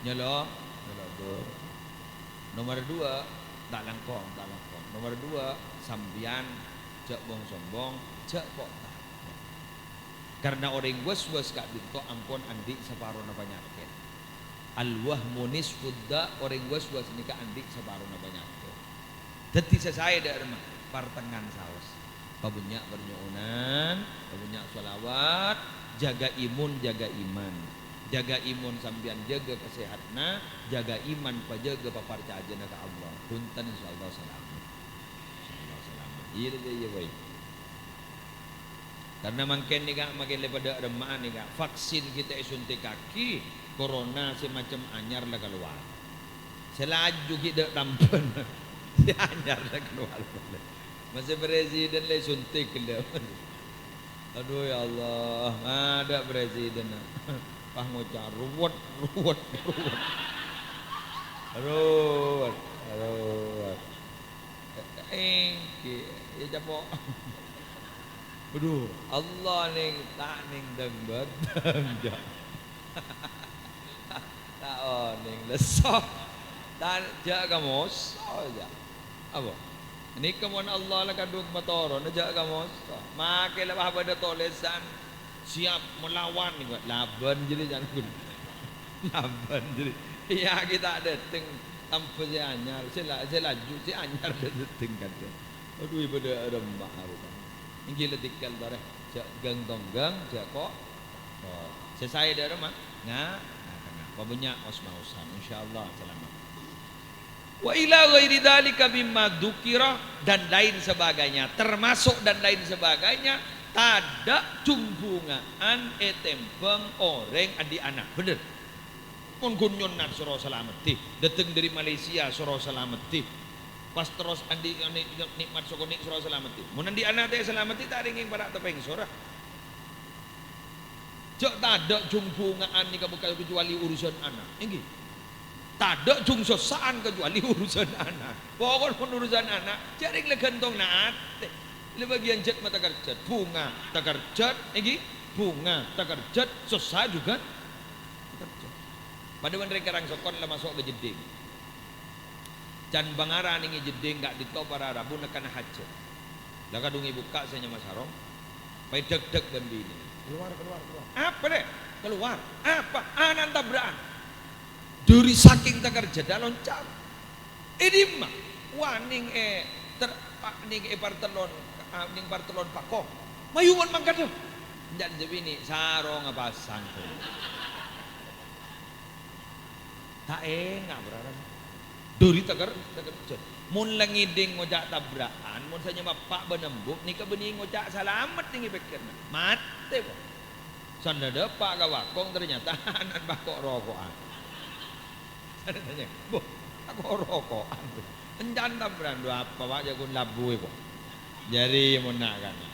Nyolo-, nyolodur. Nomer dua, ta' langkong, ta' langkong. Nomer dua, sampèyan jhâ' bong-sombong, jhâ' po'-tapo'. Karna orèng was-was ka'dinto ampon andi' saparona panyakèt. Al-wahmu nisfud da', orèng was-was nèka andi' saparona panyakèt. Dhâddhi sè saè dâ' remma, partengngan saos. Pabânnya' parnyo'onan, pabânnya' shalawat, jâgâ imun, jâgâ iman. Jâgâ imun sampèyan jâgâ kasèhadânna, jâgâ iman pajâgâ paparcajâna ka Allah. Bhunten, insyaallah salamet. Insyaallah salamet. Iyâ, iyâ, iyâ, baik. Karna mangkèn nèka, mangkèn lè padâ remma'a nèka, vaksin ghi' ta' èsuntikkaghi, corona sè macem anyar la kalowar. Sè laju ghi' dâ' tambhâna, sè anyar la kalowar polè. Masih presiden lè suntik ghellâ'. Aduh, ya Allah, ngadâ' presiden. Pas ngoca' ruwet, ruwet, ruwet. Ruwet, ruwet. Èngghi, ya, capo'. Aduh, Allah nèng, ta' nèng dâng-bâdâng, jâ'. Ta' onèng lesso. Ta', jâ' kamoso, jâ'. Apa? Nèka mon Allah la kadhung matorona, jâ' kamoso. Makè la pas bâdâ tolèsan, "Siap melawan," nèka, "Labân jârèya," ca'na ghun. Labân jârèya. Iyâ, ghi' ta' dâteng tambhâ sè anyar, sè la-, sè laju, sè anyar dâteng kadhâng. Aduh, bâdâ remma' arèya. Èngghi la dhikal torè, jâ' ghâng-tongghâng, jâ' ko-, ko-, sè saè dâ' remma', nga-, nga-, nga-, pabânnya' os-maosan, insyaallah salamet. Wa ila ghairi dzalika mimma dzukira, dan lain sebagainya, termasuk dan lain sebagainya, tadâ' jung-bhunga'an ètèmbhâng orèng andi' ana'. Bhender? Mon ghun nyonnat soro salameddhi, dâteng dâri Malaysia soro salameddhi, pas terros andi', andi' nè'mat sakonè' soro salameddhi. Mon andi' ana' ta' èsalameddhi, ta' rèngèng para' tepèng sora. Jâ' tadâ' jung-bhunga'an nèka bhâkal kacuali urusan ana', èngghi. Tadâ' jung-sossa'an kacuali urusan ana'. Pokok mon urusan ana', jâ' rèng la ghântong neng atè. La bâgiyân jhât ma' takerjhât, bhunga takerjhât, èngghi, bhunga takerjhât, sossa jhughân takerjhât. Padâ bân rèng Karangsokon la maso' ka jeddhing. Can bângara nèngè jeddhing ka'dinto para rabu nèkana hajhât. La kadhung èbukka' sè nyama sarong, pas èdhâk-dhâk bân binè. "Keluar, keluar, keluar." "Apa, Lè'?" "Keluar." "Apa?" "Ana'na tabra'an." Dâri sakèng takerjhâddhâ loncat. "È dimma?" "Wah, nèng è ter-, pa-, nèng è partellon, a, nèng partellon pako." "Mayu mon mangkadhâ." Enjâ' jâ' binè, sarongnga pasang. Ta' enga', bârârâ. Dâri taker-, takerjhât. Mon la ngèdhing ngoca' tabra'an, mon sè nyama eppa' bân embu', nèka bânnè ngoca' salamet nèng è pèkkèranna. Matè, po. Sandâ dâpa' ka bâkong, ternyata ana'na bâko' roko'an. Sandâ tanya, "Bo, bâko' roko'an?" Encan tabra'an, "Dhu apa, Pa', jâ' ghun labuwi, po." Jârèya mon na'-kana'.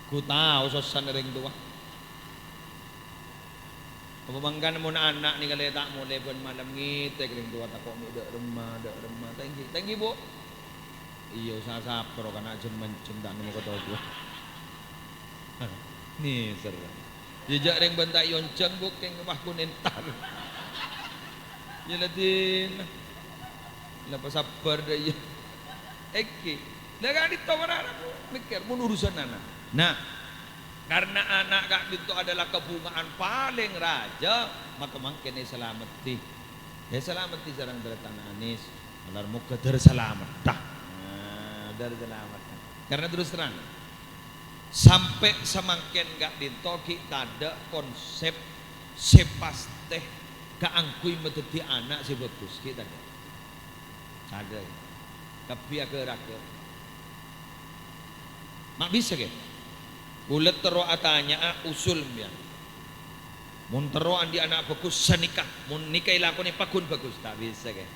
Ghu tao sossana rèng towa. Apa mangkana mon ana' nèka lè ta' molè bân malem ngètèk rèng towa tako' mè' dâ' remma, dâ' remma. Ta' ènggi, ta' ènggi, Bu'? Iyâ, usaha sapro kana' jhâng-manjhâng ta' nemmo katoju. Nèser. Iyâ, jâ' rèng bân ta' èyonjhâng, Bu', kèng wah ghun entar. Iyâ, la dina. La pasabbhâr dâ' iyâ. Ènggi. Lah, ka'dinto mara, Bu', mèkkèr mon urusan ana'. Nah, Karna ana' ka'dinto adalah kabhunga'an palèng rajâ, maka mangkèn èsalameddhi. Èsalameddhi sareng tarètan Anis. Malar moghâ dâr salameddhâ. Nah, dâr salameddhâ. Karna terus terang, Sampè' samangkèn ka'dinto ghi' tadâ' konsèp sè pastè kaangghuy madhâddhi ana' sè bhâghus, ghi' tadâ'. Tadâ'. Kabbhi aghâ-raghâ. Ma' bisa, ghi? Kaulâ terro atanya'a usul, mbiyan. Mon terro andi' ana' bhâghus, sanèka. Mon nèka èlakonè pagghun bhâghus, ta' bisa, ghi.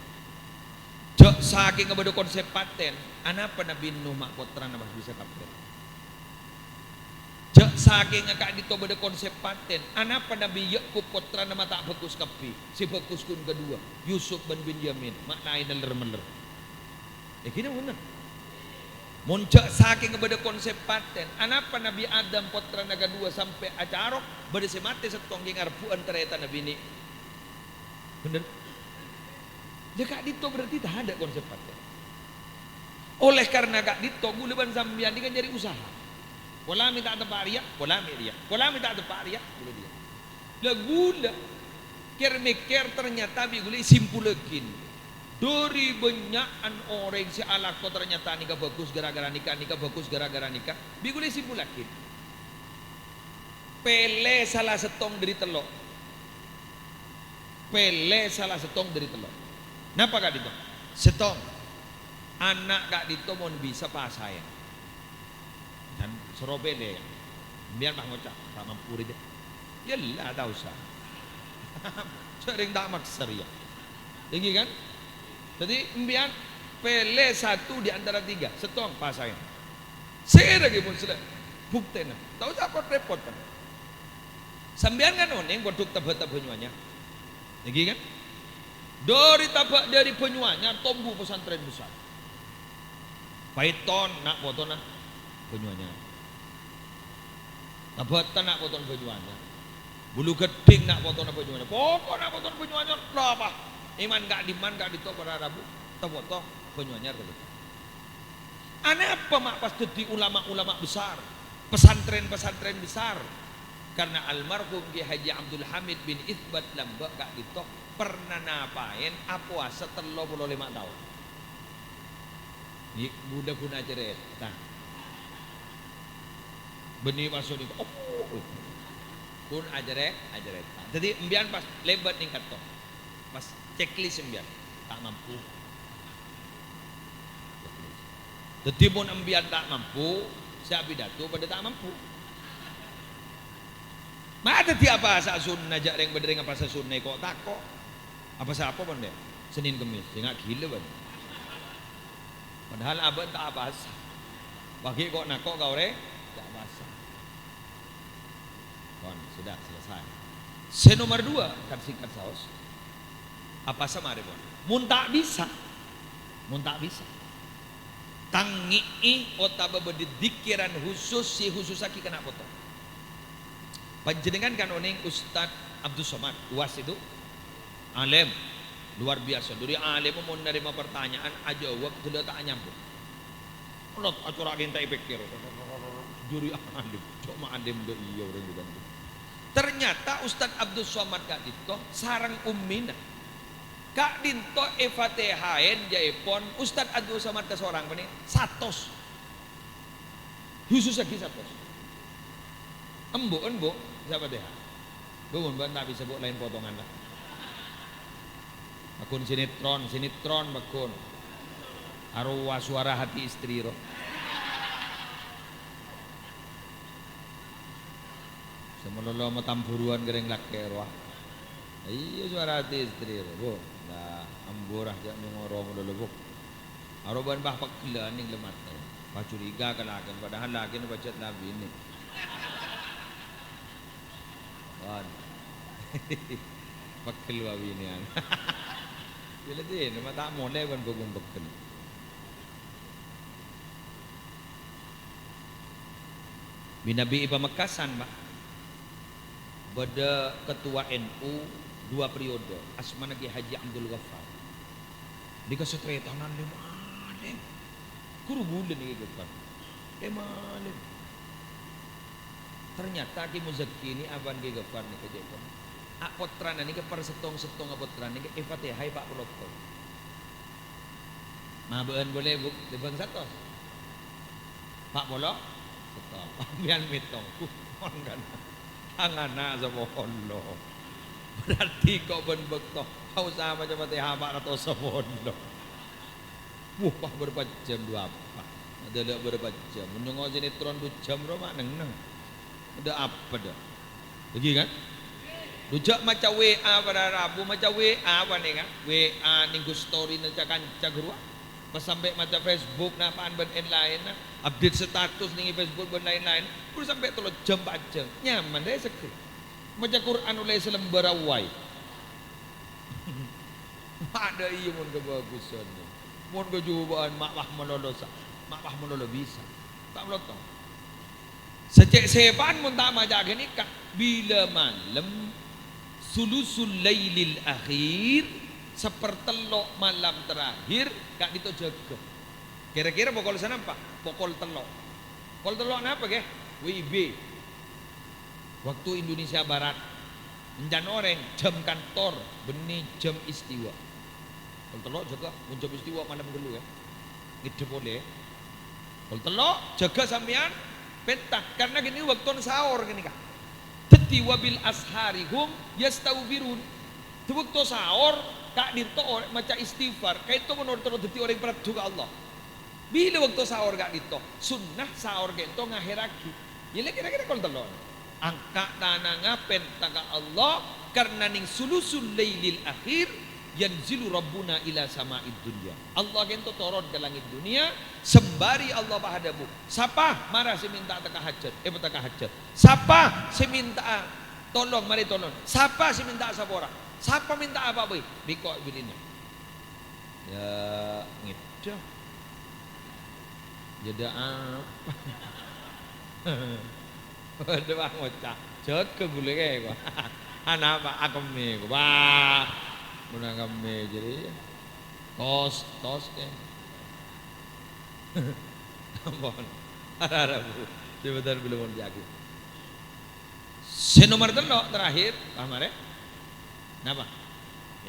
Jhâ' sakènga bâdâ konsèp patèn, anapa Nabbhi Nuh ma' pottrana pas bisa kabbhi? Jhâ' sakènga ka'dinto bâdâ konsèp patèn, anapa Nabbhi Yakub pottrana ma' ta' bhâghus kabbhi? Sè bhâghus ghun kaduwâ, Yusuf bân Binyamin, ma' laèn neller-meller. È ghina bhunten. Mon jhâ' sakènga bâdâ konsèp patèn, anapa Nabbhi Adam pottrana kaduwâ sampè' acarok, bâdâ sè matè sèttong ghi' ngarebbhu'ân tarètanna binè'? Bhender? Lha, ka'dinto berarti tadâ' konsèp patèn. Oleh karena ka'dinto, kaulâ bân sampèyan nèka nyarè usaha. Pola mè' ta' teppa' rèya, pola mè' rèya. Pola mè' ta' teppa' rèya, kaulâ rèya. Lha, kaulâ kèr-mèkkèr, ternyata bi' kaulâ èsimpullaghi. Dâri bânnya'an orèng sè alako ternyata nèka bhâghus gara-gara nèka, nèka bhâghus gara-gara nèka, bi' kaulâ èsimpullaghi. Pèlè sala sèttong dâri tello'. Pèlè sala sèttong dâri tello'. Napa ka'dinto? Sèttong, ana' ka'dinto mon bisa pasaèn. Kan soro pèlè, kan? Sampèyan pas ngoca', "Ta' mampu rèya." Yâ la, ta' osa. Jhâ' rèng ta' maksa rèya. Ènggi, kan? Dhâddhi, sampèyan pèlè satu di antara tiga. Sèttong, pasaèn. Sèra ghi mon sè la-, buktèna. Ta' osa pot-rèpot, kan? Sampèyan kan onèng pondhuk Tabata Banyuanyar. Ènggi, kan? Dâri Taba-, dâri Banyuanyar tombu pesantren besar. Paiton na' potona Banyuanyar. Tabata na' potona Banyuanyar. Bulugeddhing na' potona Banyuanyar. Pokok na' potona Banyuanyar, la apa? Èman ka'dimman ka'dinto para rabu, tapoto Banyuanyar, tapoto. Anapa ma' pas dhâddhi ulama-ulama besar, pesantren-pesantren besar? Karena almarhum Kiai Haji Abdul Hamid bin Isbat Lamba' ka'dinto pernah napaèn apowasa tello polo lèma taon. Ghi' kaulâ ghun acarèta. Bânnè pas ghânèka, oh, ghun acarè-, acarèta. Dhâddhi, sampèyan pas lèbât nèng ka'dinto. Pas checklist sampèyan, ta' mampu. Dhâddhi, mon sampèyan ta' mampu, sè apidato padâ ta' mampu. Ma' dhâddhi apowasa sunnah, jhâ' rèng-bhâreng apowasa sunnah ko'-tako'. Apowasa apa, pon, Dek? Senin Kemis, sènga' ghilâ, bân. Padahal abâ'na ta' apowasa. Paghi' ko' nako' ka orèng ta' apowasa. Pon, sudah selesai. Sè nomer dua, kan singkat saos. Apowasa marè, pon. Mon ta' bisa, mon ta' bisa, tangngè'è otabâ bâdâ dzikèran husus sè hususaghi ka na' poto. Panjhennengngan kan onèng Ustadz Abdus Somad, Uwas itu? Alim, luar biasa. Dâri alim mon narèma partanya'an, ajâwâb, ghellâ' ta' anyambung. Lot acora' ghenta' èpèkkèr. Dâri alim, coma alim dâ' iyâ orèng ghânèka. Ternyata Ustadz Abdus Somad ka'dinto sareng ummina. Ka'dinto èfatèhaè jâèpon Ustadz Abdus Somad kasorang panè satos. Hususaghi satos. Embu', embu', sapa dâ'? Bu, mon bân ta' bisa, Bu, laèn potongan, la. Pagghun sinetron, sinetron pagghun. Arowa suara hati istri, ro. Sè malolo matamburuwân ka rèng lakè', ro. Iyâ, suara hati istri, ro, Bu. Nah, embu', ra, jhâ' nyongoro malolo, Bu. Aro bân bâ peggellân nèng lemmatè. Pas curiga ka lakèna, padahal lakèna pajhât la binè. Wan. Peggel wa binèyan. Bilâ dinna ma' ta' molè bân bhâkun peggel. Bi' Nabbhi è Pamekasan, Pak, bâdâ ketua N U dua periode, asmana Kiai Haji Abdul Ghaffar. Nèka sataretanan lèma' alim. Ghuru bulâ nèka Ghaffar. Lèma' alim. Ternyata Ki Muzakki nèka abân Ki Ghaffar nèka ca'èpon. A' pottrana nèka per sèttong-sèttongnga pottrana nèka èfatèhaè pa' polo sèttong. Ma' bâ'ân polè, Bu, lèbâng satos. Pa' polo? Sampèyan mètong, mon kan tang ana' sapolo. Berarti kok bân bâkto, ta' osa maca Fatihah pa' ratos sapolo. Wah, pas berapa jam, dua apa? Ada, ada berapa jam? Mon nyongngo' sinetron dua jam, ro, ma' neng-neng. Ada apa, dah? Lagi, kan? Dujâ' maca W A para rabu, maca W A apa nih, kan? W A nèng story nèng ca-kanca ghâruwa. Pas sampè' maca Facebook, napa'an bân en-laènna, update status nèng Facebook bân laèn-laèn, buru sampè' tello jam, pa' jam. Nyaman, rè, seger. Maca Qur'an ollè salembâr awai. Padâ iyâ mon kabhâghusân. Mon kajhubâ'ân ma' pas malolo sa-, ma' pas malolo bisa. Ta' moloto. Sè cè' sèpa'an mon ta' maca ghânèka, bilâ malem sulusul lailil akhir, sapertello' malam terakhir, ka'dinto jâgâ. Kira-kira pokol sanapa? Pokol tello'. Pokol tello' napa, ghi? W I B. Waktu Indonesia Barat. Èncan orèng, jam kantor, bânnè jam istiwa. Pokol tello' jâgâ, mon jam istiwa malem ghâllu, yâ. Ngèdhep polè. Pokol tello', jâgâ sampèyan, pènta. Karna ghânèka bâktona sahur ghânèka. Dhâddhi, "Wa bil ashari hum yastaghfirun." È bâkto sahur, ka'dinto orèng maca istighfar. Ka'dinto mon terro dhâddhi orèng pèraddhu ka Allah. Bilâ bâkto sahur ka'dinto? Sunnah sahur ka'dinto ngakhèrraghi. Yâ, la kira-kira pokol tello'. Angka' tanangnga pènta ka Allah, karna nèng sulusul lailil akhir yanzilu Rabbuna ila sama'id dunya. Allah ka'dinto toron ka langngèt dhunnya, sembari Allah pas adhâbu, "Sapa mara sè mènta'a tekka hajat?" Èpateka hajat. "Sapa sè mènta'a tolong? Marè tolong. Sapa sè mènta'a sapora? Sapa mènta'a apa bhâi?" Rèko' è bâdhina. Yâ, ngèdhep. Jâdâ apa? Waduh, wah, ngoca'. Jâgâ ghulâ kè, wah. Anapa? Akemmè, wah. Mon akemmè, jârèya. Tos, tos, kè. Ampon. Ara-ara, Bu. Sebentar, belum mau diagih. Sè nomer tello', terakhir, paham arè? Napa?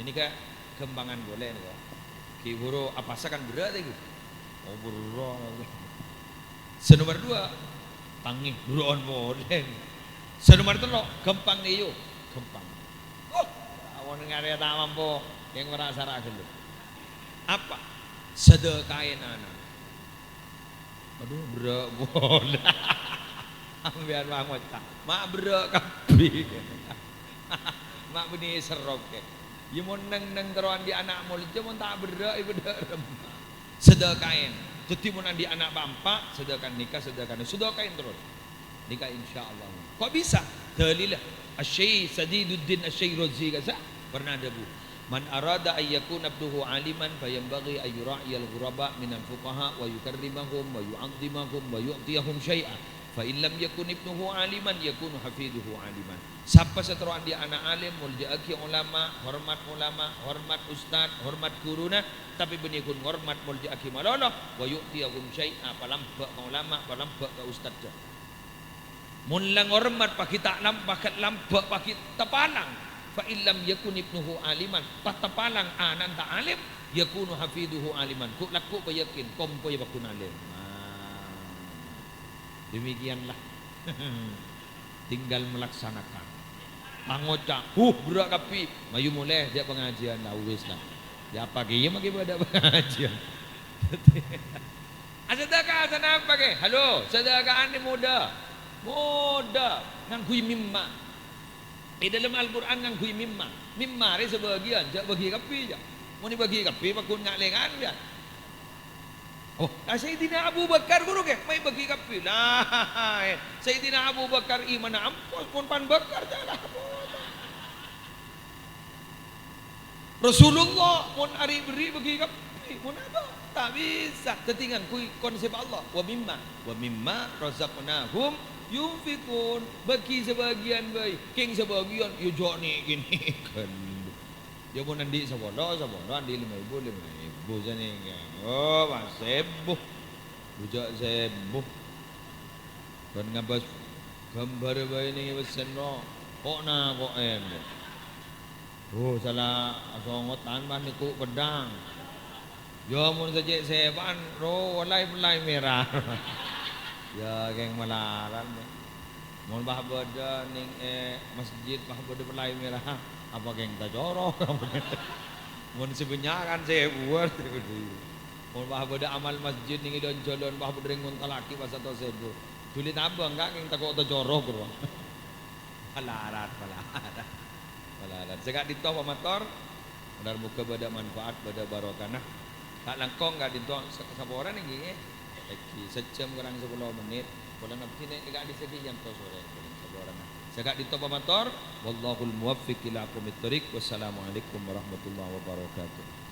Ini ka ghâmpangan polè nèko. Ghi' bhuru apasa kan berrâ' ta' ghi'? Oh, berrâ'. Sè nomer dua, tangè, berrâ'ân polè. Sè nomer tello', ghâmpang, iyo. Ghâmpang. Oh, ampon ngarè ta' mampo, kèng mara sara ghâllu. Apa? Sadhâkaè ana'. Adhu, berrâ' polè. Sampèyan ma' ngoca', ma' berrâ' kabbhi. Ma' bânnè èserrok, kè. Yâ, mon neng-neng terro andi' ana' molja, mon ta' berrâ', yâ, bâdâ remma. Sadhâkaè. Dhâddhi, mon andi' ana' pa'-empa', sadhâkaè nèka, sadhâkaè, sadhâkaè terros. Nèka insyaallah. Kok bisa? Dalilla. Asy-Syaikh Sadiduddin Asy-Syaikh Razi kasa pernah adhâbu, "Man arada an yakuna ibnuhu aliman, fayanbaghi an yura'iyal ghuraba minal fuqaha wa yukarrimahum wa yu'azzimahum wa yu'tiyahum syai'a. Fa in lam yakun ibnuhu aliman, yakunu hafiduhu aliman." Sapa sè terro andi' ana' alim, molja'aghi ulama, hormat ulama, hormat ustad, hormat ghuruna, tapè bânnè ghun ngormat, molja'aghi malolo, wa yu'tiyahum syai'a, palambâ' ka ulama, palambâ' ka ustadda. Mon la ngormat paghi' ta' lam-, paghi' lambâ', paghi' tapalang. Fa in lam yakun ibnuhu aliman, pas tapalang ana'na ta' alim, yakunu hafiduhu aliman. Ghu'-lagghu' bâ' yakin, kompoyya pagghun alim. Nah, demikianlah. Tinggal melaksanakan. Pangoca', "Huh, berrâ' kabbhi." Mayu molè, jhâ' pangajiân, la wis, la. Jhâ' apa kèya makè bâdâ pangajiân. Asadhâka sanapa, kè? Halo, sadhâka'an nè modâ. Modâ. Ngangghuy mimma. È dâlem Al-Qur'an ngangghuy mimma. Mimma rè sabâgiyân, jhâ' bâgi kabbhi, jhâ'. Mon èbâgi kabbhi, pagghun nga'-lènga'an, jhâ'. Oh, la Sayyidina Abu Bakar ghuru, kè? Ma' èbâgi kabbhi. La, Sayyidina Abu Bakar imanna ampos, mon pan Bakar, jhâ' la ampos. Rasulullah mon arè' berri' bâgi kabbhi, mon apa? Ta' bisa. Dhâddhi ngangghuy konsep Allah, "Wa mimma, wa mimma razaqnahum yunfiqun." Bâgi sabâgiyân bhâi, kèng sabâgiyân, yâ jhâ' nè'-kènè' ghâllu. Yâ mon andi' sapolo, sapolo, andi' lèma èbu, lèma èbu sanèka. Oh, pas sèbu. Bujâ' sèbu. Bân ngabâs ghâmbhâr bhâi nèng è pèssèna, kok-nako'è, Bu. Oh, sala asongotan panèko peddhâng. Yâ, mon sè cè' sèpa'an, ro, polai-polai mèra. Iyâ, kèng malarat, Mbak. Mon pas bâdâ nèng è masjid, pas bâdâ pellay mèra, apa kèng tacoro? Mon sè bânnya' kan sèbuwân. Mon pas bâdâ amal masjid nèng è jhâlân, pas bâdâ rèng ngontallaghi pas satos èbu. Dhuli tabâng, Ka', kèng tako' tacoro, ghuru. Malarat, malarat. Malarat. Sè ka'dinto pamator, mudah-mudahan bâdâ manfaat, bâdâ barokahna. Ta' langkong ka'dinto sa-, saporana ngghi, ngghi. Èngghi sajjhâm korang sapolo mennit. Polana abdhina è ka'dissa' ghi' èyanto sorè, saporana. Sè ka'dinto pamator, wallahul muwaffiq ila aqwamit thoriq. Wassalamualaikum warahmatullahi wabarakatuh.